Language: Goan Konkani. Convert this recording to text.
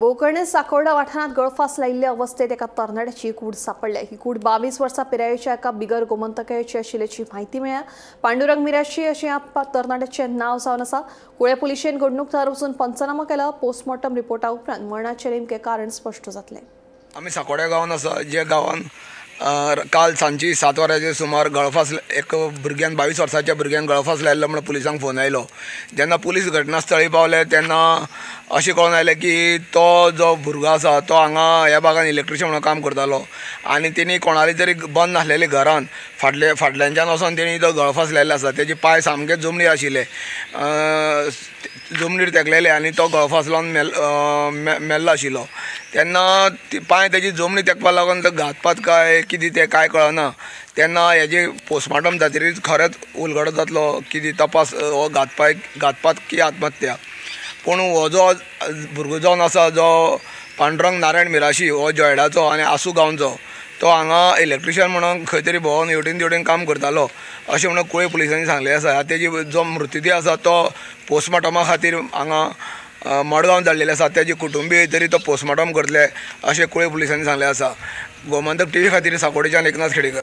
गोकर्ण साकोर्डा वाठारांत गळफास लायिल्ले अवस्थेत एका तरणाट्याची कूड सापडल्या। ही कूड 22 वर्सां पिरायेच्या एका बिगर गोमंतकाची आशिल्ल्याची म्हायती मेळ्ळ्या। पांडुरंग मिराशी अशें ह्या तरणाट्याचें नांव जावन आसा। कुळे पुलिशेन घडणूक थळार वचून पंचनामो केला। पोस्टमॉर्टम रिपोर्टा उपरांत मरणाचें नेमकें कारण स्पश्ट जातलें। आमी साकोड्या गांवांत आसा, जे गांवांत काल सांजची 7 वरांचेर सुमार गळफास एक भुरग्यान 22 वर्साच्या भुरग्यान गळफास लायिल्लो म्हणून पुलिसांक फोन आयलो। जेन्ना पुलीस घटनास्थळी पावले तेन्ना अशें कळून आयलें की तो जो भुरगो आसा तो हांगा ह्या भागान इलेक्ट्रिशियन म्हणून काम करतालो आनी तेणी कोणाली तरी बंद नासलेली घरान फाटल्यानच्यान वचोन तेणी तो गळफास लायिल्लो आसा। तेजे पांय सामके जमनीर आशिल्ले, जमनीर तेकलेले आनी तो गळफास लावन मेल्लो आशिल्लो। तेन्ना पांय तेजी जमनी तेकपाक लागून तो घातपात काय कितें तें कांय कळना। तेन्ना हेजे पोस्टमार्टम जातकीर खरेंच उलगडो जातलो कितें तपास हो घातपात की आत्महत्या। पूण हो जो भुरगो जावन आसा जो पांडुरंग नारायण मिराशी हो जॉयडाचो आनी आसू गांवचो, तो हांगा इलेक्ट्रिशियन म्हणून खंय तरी भोंवन हेवटेन तेवटेन काम करतालो अशें म्हणून कुळे पुलिसांनी सांगलें आसा। तेजी जो मृतदेह आसा तो पोस्टमार्टमा खातीर हांगा मडगांव धाडलेले आसा। तेजी कुटुंबीय तरी तो पोस्टमार्टम करतले अशें कुळे पुलिसांनी सांगलें आसा। गोमंतक टीव्ही खातीर साकोडेच्यान एकनाथ खेडेकर।